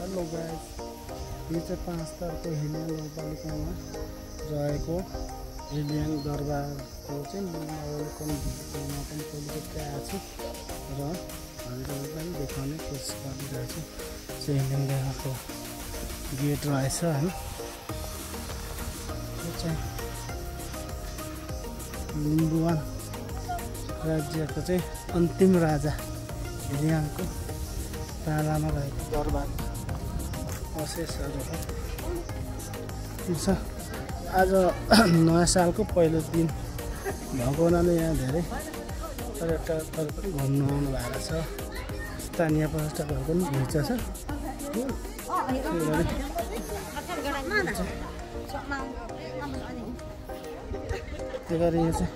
Hello guys, यो चाहिँ 5 तारको हिलियाङ गाउँपालिकामा रहेको हिलियाङ दरबारको चाहिँ अवलोकनमा पनि कहिले आएको छु र हजुरहरूलाई पनि देखाउने कोसिस गरिरहेको छु। चाहिँ हिलियाङ दरबारको गेट रहेछ हैन। यो चाहिँ लिम्बुवान राज्यको चाहिँ अन्तिम राजा हिलियाङको पालामा रहेको दरबार अवशेषहरू छ। आज नयाँ सालको पहिलो दिन भएको हुनाले यहाँ धेरै पर्यटकहरू पनि घुम्न आउनु भएको छ। स्थानीय पर्यटकहरू पनि भिड छ। त्यो गरी यो चाहिँ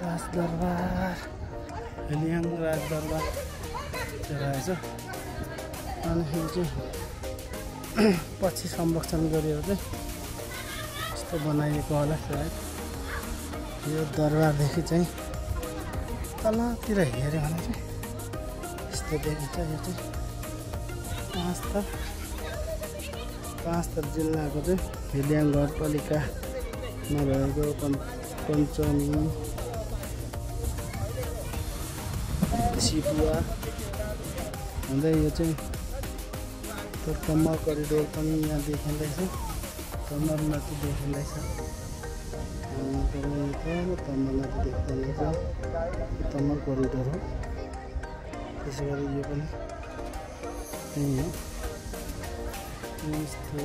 राजदरबार हिलियाङ राजदरबार रहेछ। अनि यो चाहिँ पछि संरक्षण गरेर चाहिँ यस्तो बनाइएको होला सायद। यो दरबारदेखि चाहिँ तलतिर हेऱ्यो भने चाहिँ यस्तो देखिन्छ। यो चाहिँ पाँच थर जिल्लाको चाहिँ हिलियाङ नगरपालिकामा रहेको पञ्चमी सिपुवा हुँदै यो चाहिँ कम्मर करिडोर पनि यहाँ देखिँदैछ। कम्मर नदी देखिँदैछ। तम्मर नदी देखिँदैछ। कम्मर करिडोर हो। त्यसै गरी यो पनि त्यही हो। यस्तो